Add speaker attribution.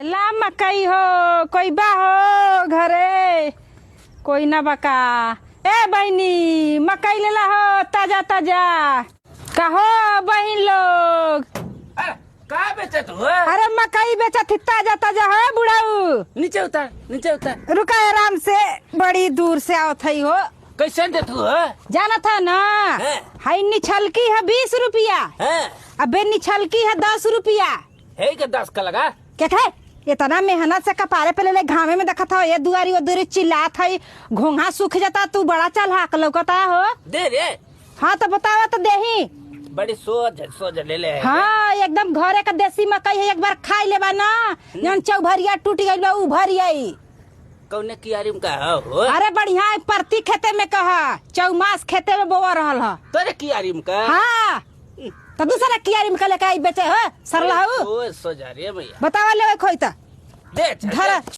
Speaker 1: ला मकई हो कोई बा हो घरे कोई ना बका। ए बहनी मकई लेला हो ताजा ताजा। कहो बहन लोग।
Speaker 2: अरे का बेचत हो?
Speaker 1: अरे मकई बेचत ही ताजा ताजा हो बुढ़ाऊ।
Speaker 2: नीचे उतर, नीचे उतर।
Speaker 1: रुका आराम से, बड़ी दूर से आवत हई हो।
Speaker 2: कैसे देत हो?
Speaker 1: जाना था ना।
Speaker 2: हैं।
Speaker 1: हाई निछलकी है 20 रुपया।
Speaker 2: हैं?
Speaker 1: अबे निछलकी है 10 रुपया।
Speaker 2: हे के 10 का लगा।
Speaker 1: क्या थे इतना मेहनत से कपारे पे ले ले घामे में देखत हो, ये दुआरी वो दुआरी चिल्लात हई, घोंघा सूख जाता, तू बड़ा चल हाक लौकता हो।
Speaker 2: दे रे।
Speaker 1: हाँ तो बतावा तो देही।
Speaker 2: बड़ी सोच सोच ले ले।
Speaker 1: हाँ एकदम घरे का देसी मकई है, एक बार खाई लेबा ना जौन चौभरिया टूट गइल बा उ भरी आई।
Speaker 2: कौने कियारी में का हो?
Speaker 1: अरे बढ़िया है, परती खेते में कहा चौमास खेते में बोवा रहल ह।
Speaker 2: तोरे कियारी में का?
Speaker 1: हाँ तो दूसरा कियारी में लेके आई बेचे हो सरला हो।
Speaker 2: ओ सोच रे भैया।
Speaker 1: बतावा लेवे खोई त
Speaker 2: दे चल,
Speaker 1: धरा।
Speaker 2: दे।